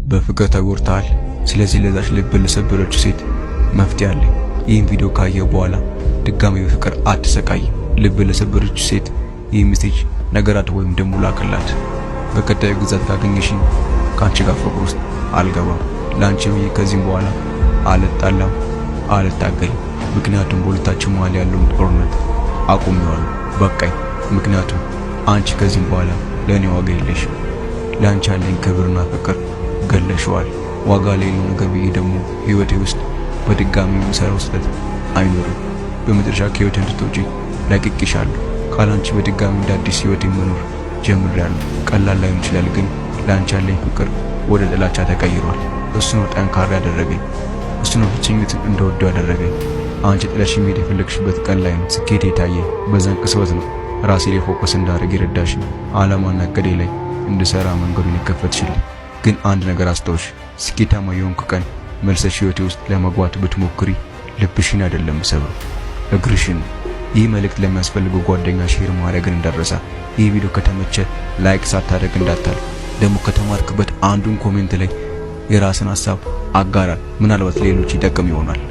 በፍቅር ተጎድተሃል። ስለዚህ ለዛች ልብ ለሰበረችው ሴት መፍትሄ አለኝ። ይህን ቪዲዮ ካየህ በኋላ ድጋሚ በፍቅር አትሰቃይም። ልብ ለሰበረችው ሴት ይህ message ነገራት ወይም ደግሞ ላክላት። በቀጣዩ ግዛት ካገኘሽኝ ከአንቺ ጋር ፍቅር ውስጥ አልገባም። ለአንቺ ብዬ ከዚህም በኋላ አልጣላም፣ አልታገልም። ምክንያቱም በሁለታችን መሀል ያለውን ጦርነት አቁሜዋለሁ። በቃኝ። ምክንያቱም አንቺ ከዚህም በኋላ ለእኔ ዋጋ የለሽም። ለአንቺ ያለኝ ክብርና ፍቅር ገለሽዋል። ዋጋ ለሌለው ነገር ብዬ ደግሞ ህይወቴ ውስጥ በድጋሚ የምሰራው ስህተት አይኖርም። በመጨረሻ ከህይወቴ እንድትወጪ ለቅቄሻለሁ። ካላንቺ በድጋሚ እንደ አዲስ ህይወቴ መኖር ጀምሬያለሁ። ቀላል ላይሆን ይችላል፣ ግን ለአንቺ ያለኝ ፍቅር ወደ ጥላቻ ተቀይሯል። እሱ ነው ጠንካራ ያደረገኝ። እሱ ነው ብቸኝነትን እንደወደው ያደረገኝ። አንቺ ጥለሽ መሄድ የፈለግሽበት ቀን ላይ ነው ስኬቴ የታየኝ። በዛን ቅጽበት ነው ራሴ ላይ focus እንዳደርግ የረዳሽኝ፣ አላማና እቅዴ ላይ እንድሰራ መንገዱን የከፈትሽልኝ። ግን አንድ ነገር አስታውሽ፣ ስኬታማ የሆንኩ ቀን መልሰሽ ህይወቴ ውስጥ ለመግባት ብትሞክሪ ልብሽን አይደለም ሰብረው እግርሽን። ይህ መልእክት ለሚያስፈልገው ጓደኛ share ማድረግን እንዳትረሳ። ይህ ቪዲዮ ከተመቸ like ሳታደርግ እንዳታልፍ። ደግሞ ከተማርክበት አንዱን comment ላይ የራስን ሀሳብ አጋራል። ምናልባት ሌሎች ይጠቅም ይሆናል።